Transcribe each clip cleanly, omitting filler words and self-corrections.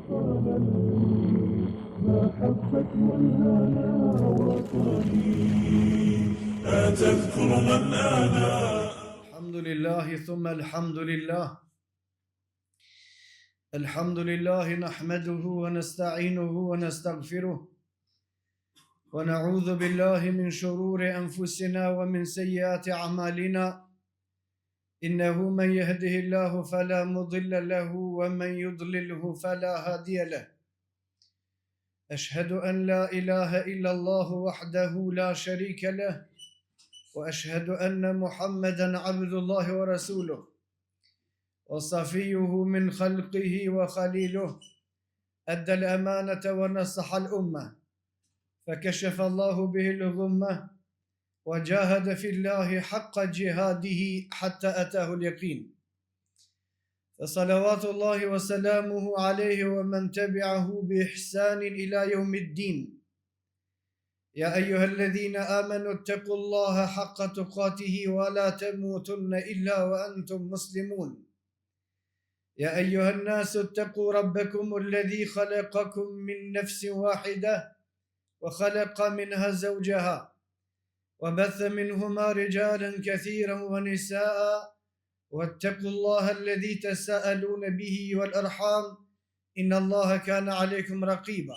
ما حبت والهنا وطني أتذكر من أنا الحمد لله ثم الحمد لله الحمد لله نحمده ونستعينه ونستغفره ونعوذ بالله من شرور أنفسنا ومن سيئات أعمالنا إنه من يهده الله فلا مضل له ومن يضلله فلا هادي له أشهد أن لا إله إلا الله وحده لا شريك له وأشهد أن محمدا عبد الله ورسوله وصفيه من خلقه وخليله أدى الأمانة ونصح الأمة فكشف الله به الغمة وجاهد في الله حق جهاده حتى أتاه اليقين فصلوات الله وسلامه عليه ومن تبعه بإحسان إلى يوم الدين يا أيها الذين آمنوا اتقوا الله حق تقاته ولا تموتن إلا وأنتم مسلمون يا أيها الناس اتقوا ربكم الذي خلقكم من نفس واحدة وخلق منها زوجها وبث منهما رجالا كثيرا ونساء واتقوا الله الذي تساءلون به والأرحام إن الله كان عليكم رقيبا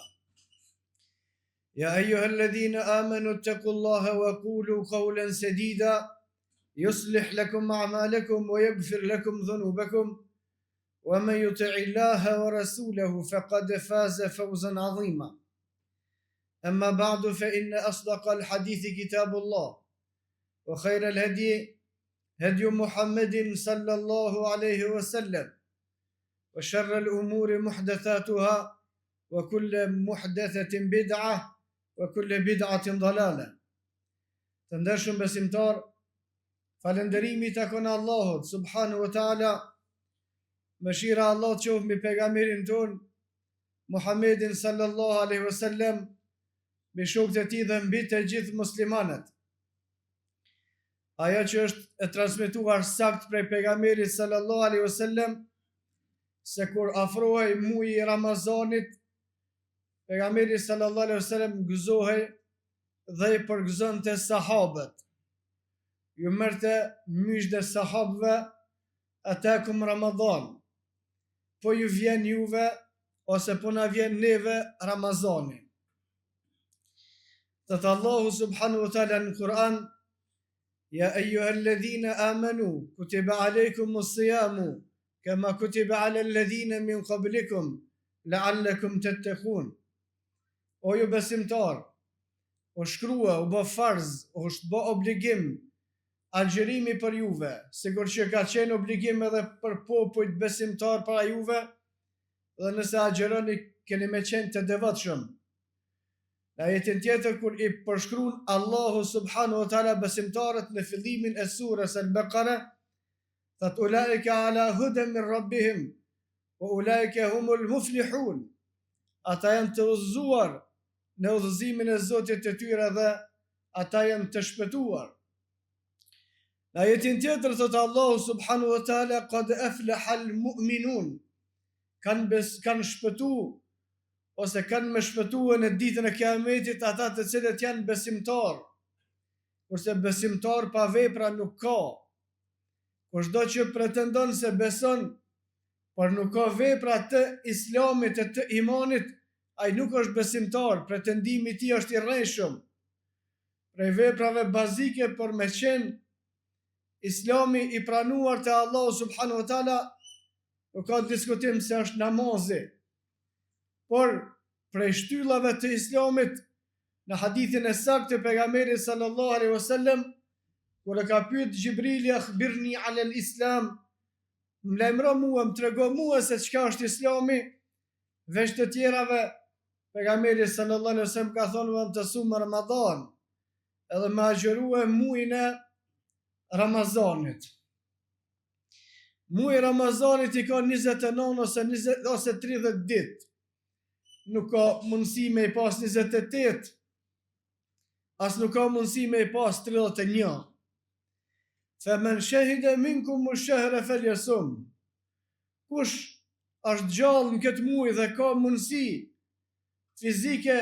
يا أيها الذين آمنوا اتقوا الله وقولوا قولا سديدا يصلح لكم أعمالكم ويغفر لكم ذنوبكم ومن يطع الله ورسوله فقد فاز فوزا عظيما أما بعد فإن أصدق الحديث كتاب الله وخير الهدي هدي محمد صلى الله عليه وسلم وشر الأمور محدثاتها وكل محدثة بدعة وكل بدعة ضلالة Të ndershëm besimtar, falënderimi i takon Allahut subhanahu wa taala. Mëshira e Allahut qoftë mbi pejgamberin tonë Muhammedin sallallahu alaihi wasallam, mbi shokët e tij dhe mbi të gjithë muslimanët. Ajo që është e transmetuar saktë prej pejgamberit sallallahu alaihi wasallam se kur afrohej muaji i Ramazanit, pejgamberi sallallahu alaihi wasallam gëzohej dhe i përgëzonte sahabët. Ju merrte myzhde sahabëve atakum Ramadan. Po ju vjen juve ose po na vjen neve Ramazani. Thotë Allahu subhanahu wa taala në Kur'an Ja ejuha alladhina amanu kutiba alejkum as-siyamu kama kutiba ala alladhina min qablikum la'allakum tattaqun. O ju besimtar, u shkrua, u bë farz, është bë obligim agjërimi për juve, sikur që ka qenë obligim edhe për popujt besimtar para juve, dhe nëse agjëroni keni me qenë të devotshëm. Në ajetin tjetër kur i përshkruan Allahu subhanahu wa taala besimtarët në fillimin e surës Al-Baqara, thotë ulaika ala hudan min rabbihim wa ulaika humul muflihun. Ata janë të udhëzuar në udhëzimin e Zotit të tyre dhe ata janë të shpëtuar. Në ajetin tjetër thotë Allahu subhanahu wa taala qad aflaha al-mu'minun. Kanë bes kanë shpëtu ose kanë me shpëtue në ditën e Kiametit ata të cilët janë besimtarë, kurse besimtar pa vepra nuk ka. Kushdo që pretendon se beson, por nuk ka vepra të Islamit e të imanit, ai nuk është besimtar, pretendimi i tij është i rrejshëm. Prej veprave bazike për me qenë Islami i pranuar te Allahu subhanahu wa taala, nuk ka diskutim se është namazi. Por prej shtyllave të Islamit në hadithin e saktë të pejgamberit sallallahu alaihi wasallam kur e ka pyet Xhibrili akhbirni anil islam më lajmëro mua, më trego mua se çka është Islami, veç të tjerave pejgamberi sallallahu alaihi wasallam ka thonë ve en tesume Ramadan, edhe me agjërue mujin e Ramazanit. Muji i Ramazanit i ka 29 ose 20 ose 30 ditë. Nuk ka mundësi me i pas 28. As nuk ka mundësi me i pas 31. Fe men shehide minkum esh-shehre fel jesum. Kush është gjallë në këtë muaj dhe ka mundësi fizike,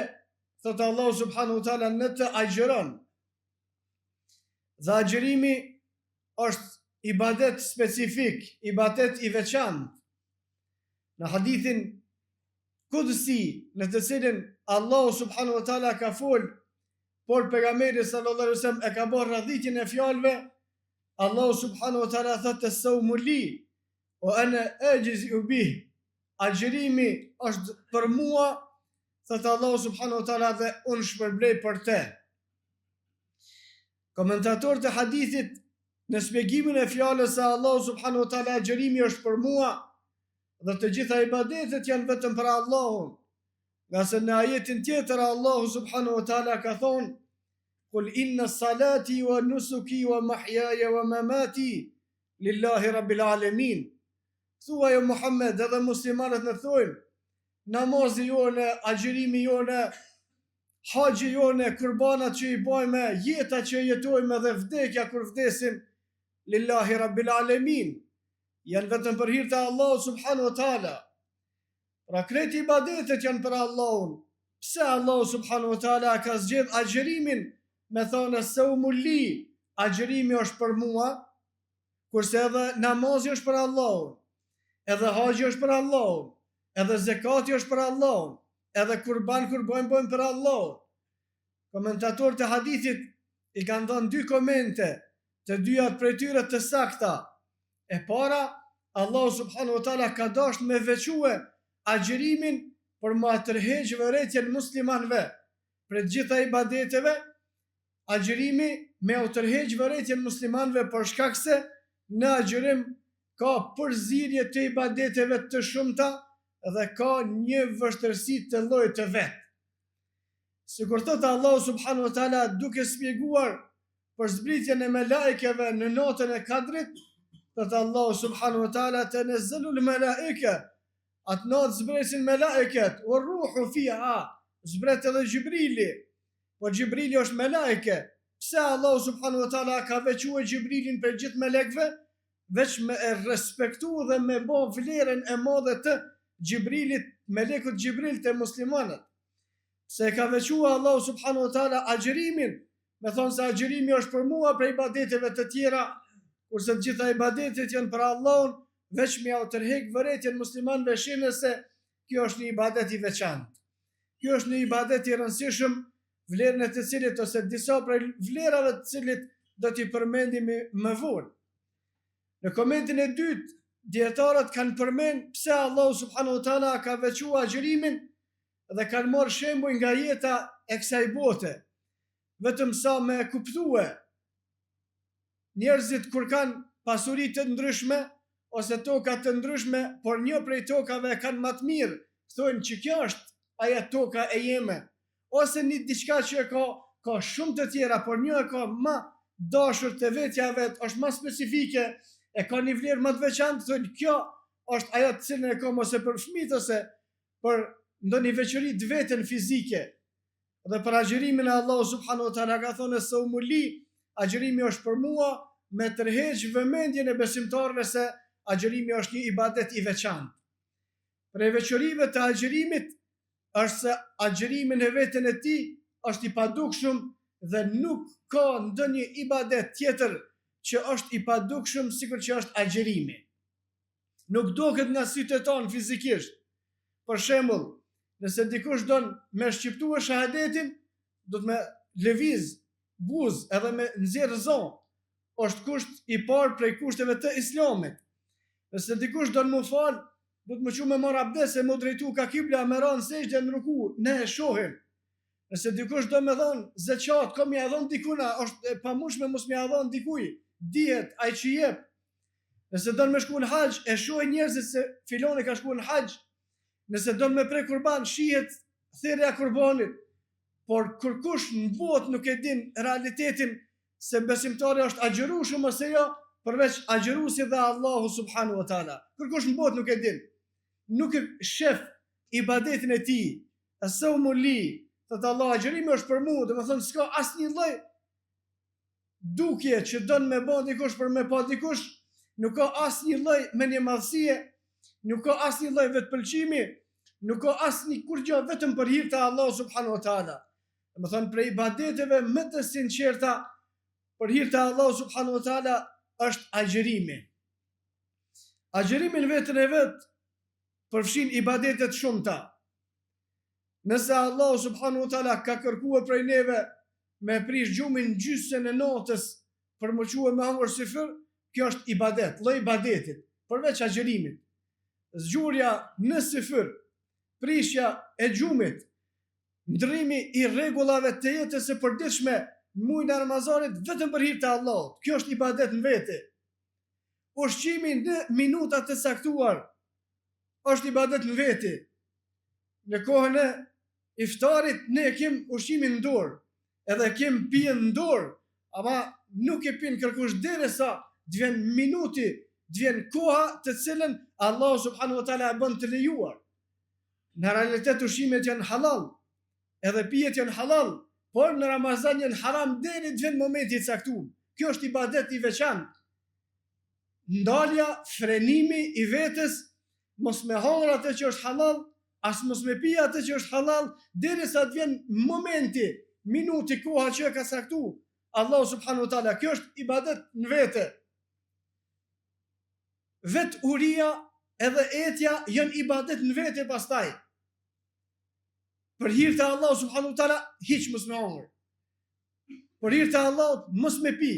thotë Allahu subhanahu wa taala le të agjëron. Dhe agjërimi është ibadet specifik, ibadet i veçantë. Në hadithin kudsi në të cilin Allahu subhanahu wa taala ka fol, por pejgamberi sallallahu alaihi wasallam e ka bërë radhitjen e fjalëve, Allahu subhanahu wa taala thotë es-saumu li wa ana ajzi bih. Agjërimi është për mua, thotë Allahu subhanahu wa taala dhe unë shpërblej për te. Komentatorët e hadithit në shpjegimin e fjalës së Allahu subhanahu wa taala agjërimi është për mua dhe të gjitha ibadetet janë vetëm për Allahun. Ngase në ajetin tjetër Allahu subhanahu wa taala ka thonë Kul inna salati wa nusuki wa mahjaja wa mamati lillahi rabbil alamin. Thuaj o Muhammed edhe muslimanët le të thojnë namazi jonë, agjërimi jonë, haxhi jonë, kurbanat që i bajmë, jeta që jetojmë dhe vdekja kur vdesim, lillahi rabbil alemin, janë vetëm për hir të Allahut subhanahu wa taala. Pra krejt ibadetet janë për Allahun. Pse Allahu subhanahu wa taala ka zgjedh agjërimin me thonë es-saumu li, agjërimi është për mua, kurse edhe namazi është për Allahun, edhe haxhi është për Allahun, edhe zekati është për Allahun, edhe kurban kur bojmë bojmë për Allahun. Komentatorët e hadithit i kanë dhënë dy komente, të dyjat prej tyre të sakta. E para, Allahu subhanahu wa taala ka dashur me veçue agjërimin për me tërheq vërejtjen muslimanëve prej të gjitha ibadeteve, Agjërimi me u tërheq vërejtjen muslimanëve për shkak se në agjërim ka përzierje të ibadeteve të shumta dhe ka një vështirësi të llojit të vet. Sikur thotë Allahu subhanahu wa taala duke shpjeguar për zbritjen e melaikeve në natën e Kadrit, thotë Allahu subhanahu wa taala tenezzalul melaike, atë natë zbresin melaiket, wa ruhu fiha, zbret edhe Xhibrili, Po Xhibrili është melaike. Pse Allahu subhanahu wa taala ka veçue Xhibrilin prej gjithë melekëve? Veç me e respektu dhe me bo vlerën e madhe të Xhibrilit, melekut Xhibril te muslimanët. Pse e ka veçue Allahu subhanahu wa taala agjërimin? Me thonë se agjërimi është për mua prej ibadeteve të tjera, kurse të gjitha ibadetet janë për Allahun, veç me jau tërhek vërejtjen muslimanëve shihne se kjo është një ibadet i veçantë. Ky është një ibadet i rëndësishëm, vlerën e të cilit ose disa prej vlerave të cilit do t'i përmendim më vonë. Në komentin e dytë, dijetarët kanë përmend pse Allahu subhanahu wa taala ka veçuar agjërimin dhe kanë marrë shembuj nga jeta e kësaj bote. Vetëm sa me e kuptue Njerëzit kur kanë pasuri të ndryshme ose toka të ndryshme, por një prej tokave e kanë ma të mirë, thonë që kjo është ajo toka e jeme, ose një diçka që e ka, ka shumë të tjera, por një e ka ma dashur te vetja e vet, është ma specifike, e ka një vlerë ma të veçantë, thonë kjo është ajo të cilën e kam ose për fëmijët ose për ndonjë veçori të veten fizike. Dhe për agjërimin e Allahu subhanahu wa taala ka thonë es-saumu li, agjërimi është për mua me tërheq vëmendjen e besimtarëve se agjërimi është një ibadet i veçantë. Prej veçorive të agjërimit është se agjërimi në veten e tij është i padukshëm dhe nuk ka ndonjë ibadet tjetër që është i padukshëm sikur që është agjërimi. Nuk duket nga sytë tanë fizikisht. Për shembull, nëse dikush don me shqiptue shahadetin, duhet me lëviz buzë edhe me nxjerr zo. Është kusht i parë prej kushteve të Islamit. Nëse dikush don m'u fal, duhet m'u çu me marr abdes e m'u drejtu ka kibla me ra në sexhde në ruku, ne e shohim. Nëse dikush do me dhon zeqat, ka me ia dhon dikuna, është e pamundshme mos me ia dhon dikuj. Dihet ai që jep. Nëse don me shku në haxh, e shohin njerëzit se filoni ka shku në haxh. Nëse don me pre kurban, shihet therja e kurbanit. Por kurkush në botë nuk e din realitetin se besimtari është agjërueshëm ose jo, përveç agjëruesit dhe Allahu subhanahu wa taala. Kurkush në botë nuk e din. Nuk e shef ibadetin e tij. Es-saumu li, thotë Allah, agjërimi është për mua, domethënë s'ka asnjë lloj dukje që don me ba dikush për me pa dikush, nuk ka asnjë lloj mendjemadhësie. Nuk ka asnjë lloj vetëpëlqimi, nuk ka asnjë kurgjë vetëm për hir të Allahut subhanahu wa taala. Domethënë prej ibadeteve më të sinqerta për hir të Allahut subhanahu wa taala është agjërimi. Agjërimi në veten e vet përfshin ibadete të shumta. Nëse Allahu subhanahu wa taala ka kërkuar prej neve me prish gjumin gjysën e natës për m'u çue me hangër syfyr, kjo është ibadet, lloj ibadetit, përveç agjërimit. Zgjurja në syfyr, prishja e gjumit, ndrrimi i rregullave të jetës së përditshme në muajin e Ramazanit vetëm për hir të Allahut, kjo është ibadet në vete. Ushqimi në minuta të caktuar është ibadet në veti. Në kohën e iftarit ne e kem ushqimin në dorë, edhe kem pijen në dorë, ama nuk e pin kërkush derisa të vjen minuti, të vjen koha të cilën Allahu subhanahu wa taala e bën të lejuar. Në realitet ushqimet janë halal, edhe pijet janë halal, por në Ramazan janë haram deri të vjen momenti i caktuar. Kjo është ibadet i veçantë. Ndalja, frenimi i vetes, mos me hangër atë që është hallall, as mos me pi atë që është hallall, derisa të vjen momenti, minuti, koha që e ka caktu Allahu subhanahu wa taala. Kjo është ibadet në vete. Vetë uria edhe etja janë ibadet në vete pastaj. Për hir të Allahut subhanahu wa taala hiç mos me hangër. Për hir të Allahut mos me pi.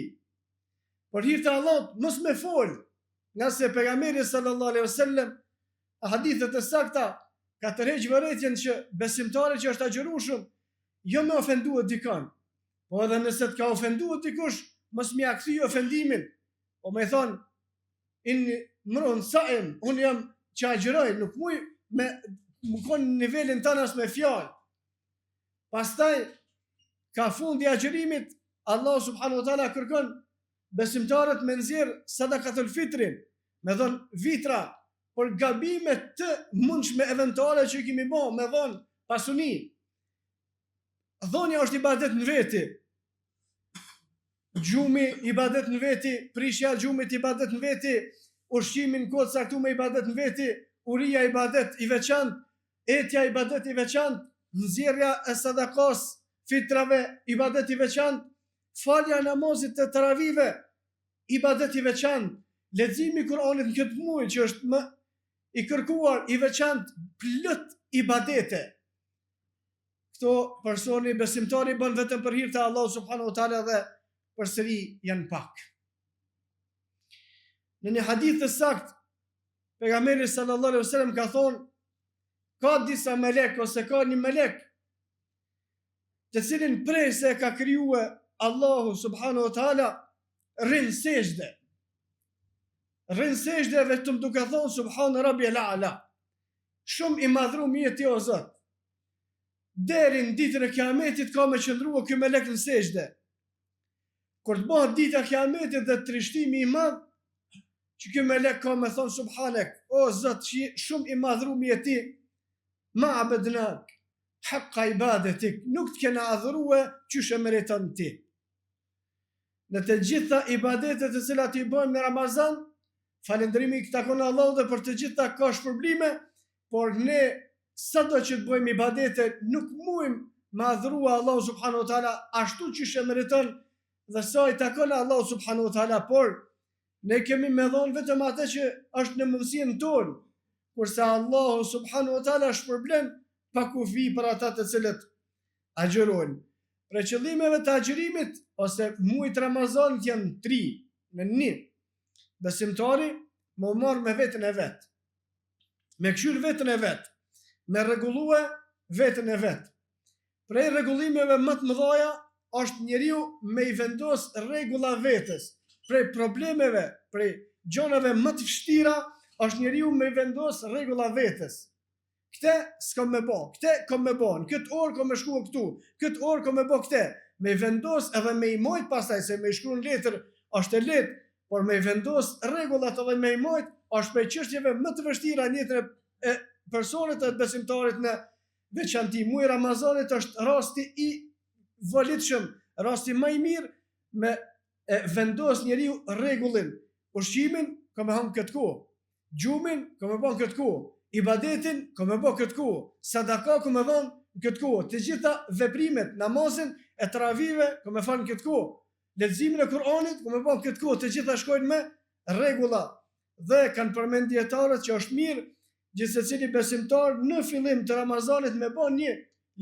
Për hir të Allahut mos me fol, ngase pejgamberi sallallahu alaihi wasallam në hadithe të sakta ka tërheq vërejtjen që besimtari që është agjërueshëm jo me ofendue dikon, po edhe nëse të ka ofendue dikush, mos me ia kthy ofendimin, po me thonë inni mruun saim, unë jam që agjëroj, nuk muj me me konë në nivelin tand as me fjalë. Pastaj, ka fundi i agjërimit, Allahu subhanahu wa taala kërkon besimtarët me nxjerr sadakatul fitrin, me dhon vitra për gabime të mundshme eventuale që i kemi bo, me dhon pasuni. Dhonja është ibadet në veti. Gjumi ibadet në veti, prishja e gjumit ibadet në veti, ushqimi në kohë të caktuar ibadet në veti, uria ibadet i veçantë, etja ibadet i veçantë, nxjerrja e sadakas, fitrave ibadet i veçantë, falja e namazit të teravive ibadet i veçantë, leximi i Kur'anit në këtë muaj që është më i kërkuar i veçantë, plot ibadete. Këto personi besimtari bën vetëm për hir të Allahut subhanahu wa taala dhe përsëri janë pak. Në një hadith të saktë, pejgamberi sallallahu alaihi wasallam ka thonë ka disa melek ose ka një melek të cilin prej se e ka krijue Allahu subhanahu wa taala rrin sexhde. Rrin sexhde vetëm duke thonë subhana rabbiyal a'la. Shumë i madhrum je ti o Zot. Deri në ditën e Kiametit ka me qëndrua ky melek në sexhde. Kur të bëhet dita e Kiametit dhe trishtimi i madh, që ky melek ka me thonë subhanek, o Zot, që shumë i madhrum je ti, ma abednak, hakka ibadetik, nuk të kena adhurue qysh e meriton ti. Në të gjitha ibadetet të cilat i bëjmë në Ramazan, falënderimi i takon Allahut dhe për të gjitha ka shpërblime, por ne sado që të bëjmë ibadete nuk mujmë me adhurua Allahun subhanahu wa taala ashtu qysh e meriton dhe sa i takon Allahut subhanahu wa taala, por ne kemi me dhonë vetëm atë që është në mundësinë tonë, kurse Allahu subhanahu wa taala shpërblen pa kufi për ata të cilët agjërojnë. Prej qëllimeve të agjërimit ose muajit të Ramazanit janë tri, në një, besimtari me u marrë me veten e vet, me kqyr veten e vet, me rregullue veten e vet. Prej rregullimeve më të mëdhaja është njeriu me i vendos rregulla vetes. Prej problemeve, prej gjonave më të vështira është njeriu me i vendos rregulla vetes. Këte s'kam me bo, këte kam me bo, në këtë orë kam me shku këtu, këtë orë kam me bo këte. Me i vendos edhe me i mojt pastaj, se me i shkru në letër është e lehtë, por me i vendos rregullat edhe me i mojt është prej çështjeve më të vështira në jetën e personit dhe të besimtarit në veçanti. Muaji i Ramazanit është rasti i volitshëm, rasti më i mirë me e vendos njeriu rregullin, ushqimin kam me hangër këtë kohë. Gjumin kom me bo në këtë kohë, ibadetin kom me bo këtë kohë, sadaka kom me dhon në këtë kohë, të gjitha veprimet, namazin e teravive kom me fal në këtë kohë, leximin e Kur'anit kom me bo në këtë kohë, të gjitha shkojnë me rregulla. Dhe kanë përmend dijetarët që është mirë gjithsecili besimtar në fillim të Ramazanit me bo një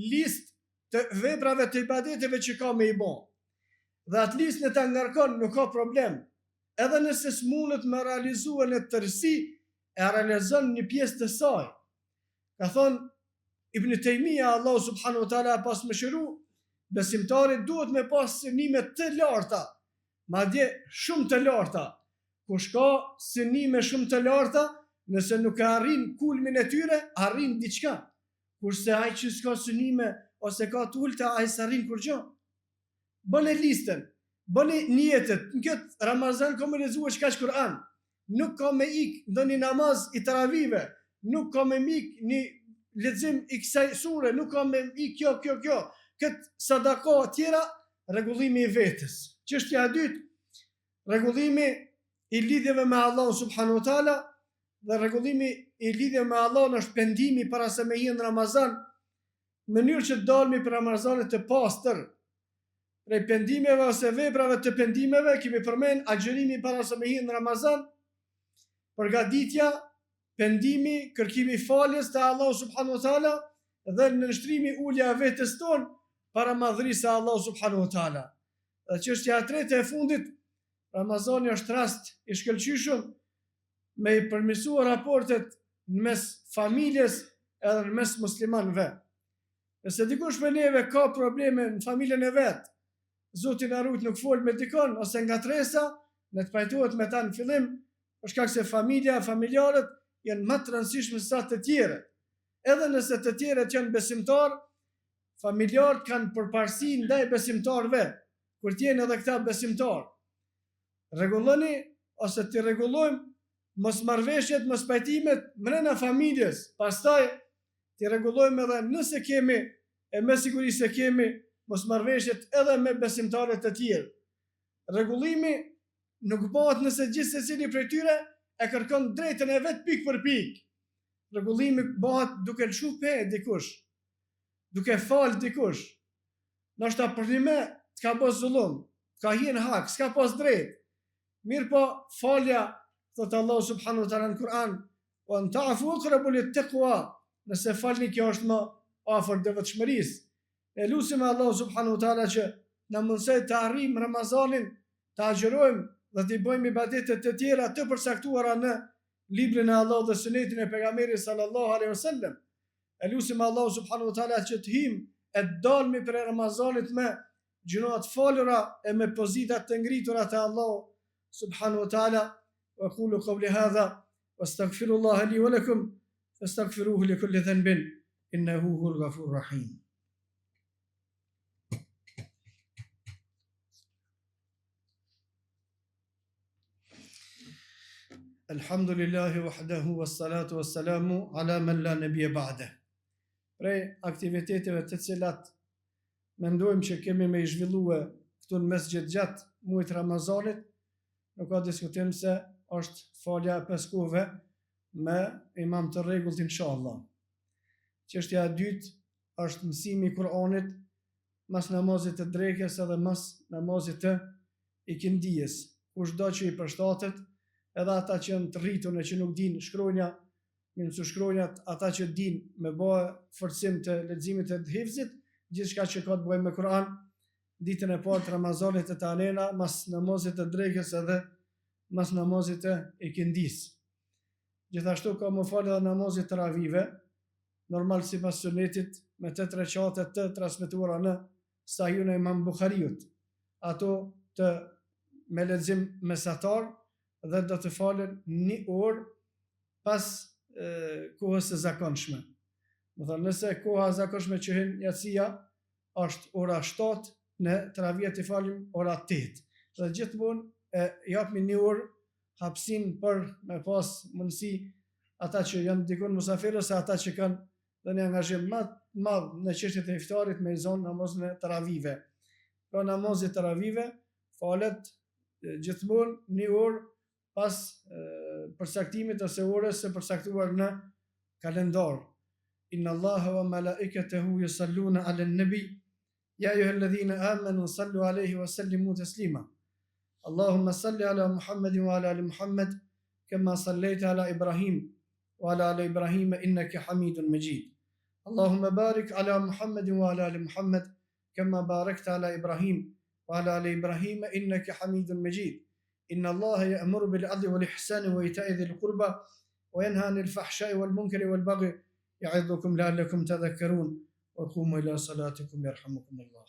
listë të veprave të ibadeteve që ka me i bo. Dhe atë listë le ta ngarkon, nuk ka problem. Edhe nëse s'mundet me realizue në tërësi, e realizon një pjesë të saj. Ka thonë Ibn Tejmija, Allahu subhanahu wa taala e pastë mëshiru, besimtari duhet me pas synime të larta, madje shumë të larta. Kush ka synime shumë të larta, nëse nuk e arrin kulmin e tyre, arrin diçka. Kurse ai që s'ka synime ose ka të ulta, ai s'arrin kurgjo. Bëne listën, bëni nijetet, në këtë Ramazan kom me lexue qekaq Kur'an, nuk ka me ik ndonjë namaz i teravive, nuk ka me m'ik një lexim i kësaj sure, nuk ka me ik kjo, kjo, kjo, këtë sadaka tjera, rregullimi i vetes. Çështja e dytë, rregullimi i lidhjeve me Allahun subhanahu wa taala dhe rregullimi i lidhjeve me Allahun është pendimi para se me hi në Ramazan, në mënyrë që të dalmi prej Ramazanit të pastër. Prej pendimeve ose veprave të pendimeve kemi përmend agjërimi para se me hi në Ramazan, përgatitja, pendimi, kërkimi i faljes te Allahu subhanahu wa taala dhe nënshtrimi ulja e vetes tonë para madhërisë së Allahu subhanahu wa taala. Dhe çështja e tretë e fundit, Ramazani është rast i shkëlqyeshëm me i përmirësua raportet në mes familjes edhe në mes muslimanëve. Nëse dikush prej neve ka probleme në familjen e vet, Zoti na rujt nuk fol me dikon ose ngatresa, le të pajtohet me ta në fillim, për shkak se familja e familjarët janë më të rëndësishëm se sa të tjerët. Edhe nëse të tjerët janë besimtarë, familjarët kanë përparësi ndaj besimtarëve, kur të jenë edhe këta besimtarë. Rregulloni ose t'i rregullojmë mosmarrëveshjet, mospajtimet mrena familjes, pastaj t'i rregullojmë edhe nëse kemi e me siguri se kemi mosmarrëveshjet edhe me besimtarët e tjerë. Rregullimi nuk bëhet nëse gjithsecili prej tyre e kërkon drejtën e vet pikë për pikë. Rregullimi bëhet duke lëshu pe dikush, duke fal dikush. Ndoshta përnjëme të ka bo zullum, të ka hi në hak, s'ka pas drejt. Mirëpo, falja, thotë Allahu subhanahu wa taala në Kur'an, wa an ta'fu aqrabu lit-taqwa, nëse falni kjo është më afër devotshmërisë. E lusim Allahu subhanahu wa taala që na mundësojë të arrijmë Ramazanin, të agjërojmë dhe të bëjmë ibadete të tjera të përcaktuara në librin e Allahut dhe sunetin e pejgamberit sallallahu alaihi wasallam. E lusim Allahu subhanahu wa taala që të him e të dalmi prej Ramazanit me gjynahe të falura e me pozita të ngritura te Allahu subhanahu wa taala. Wa aqulu qawli hadha wastaghfirullaha li wa lakum fastaghfiruhu li kulli dhanbin innahu huwal ghafurur rahim. Elhamdulillahi wahdahu wassalatu wassalamu ala men la nabiyya ba'de. Prej aktiviteteve të cilat mendojmë që kemi me i zhvillue këtu në mesxhid gjatë muajit Ramazanit, nuk ka diskutim se është falja e pesë kohëve me imam të rregullt inshallah. Çështja e dytë është mësimi i Kur'anit mas namazit të drekës edhe mas namazit të ikindijës. Kushdo që i përshtatet, edhe ata që janë të rritun e që nuk dinë shkronja, me mësu shkronjat, ata që dinë me bë forcim të leximit të hifzit, gjithçka që ka të bëjë me Kur'an, ditën e parë të Ramazanit të të alena, mas namazit të drekës edhe mas namazit të ikindisë. Gjithashtu ka me u falë edhe namazi i teravive, normal sipas sunetit, me tetë reqate të transmetuara në Sahihun e Imam Buhariut, ato të me lexim mesatar dhe do të falen një orë pas e, kohës së zakonshme. Domethënë, nëse koha e zakonshme që hyn jacia është ora 7, ne teravijet i falim ora 8. Dhe gjithmonë e japmi një orë hapësinë për me pas mundësi ata që janë dikun musafirë ose ata që kanë dhe një angazhim më të madh në çështjet e iftarit me i zonë namazin e teravive. Pra namazi i teravive falet gjithmonë një orë pas e, përcaktimit ose orës së përcaktuar në kalendar. Inna Allaha wa malaikatahu yusalluna 'alan nabi ya ayyuhalladhina amanu sallu 'alayhi wa sallimu taslima. Allahumma salli ala Muhammedin wa ala ali Muhammed kama sallaita ala Ibrahim wa ala ali Ibrahim innaka Hamidun Majid. Allahumma barik ala Muhammedin wa ala ali Muhammed kama barakta ala Ibrahim wa ala ali Ibrahim innaka Hamidun Majid. Inna Allaha ya'muru bil 'adli wal ihsani wa ita'i dhil qurba wa yanha 'anil fahsha'i wal munkari wal baghi ya'idhukum la'allakum tadhakkarun wa qumu ila salatikum yarhamukum Allah.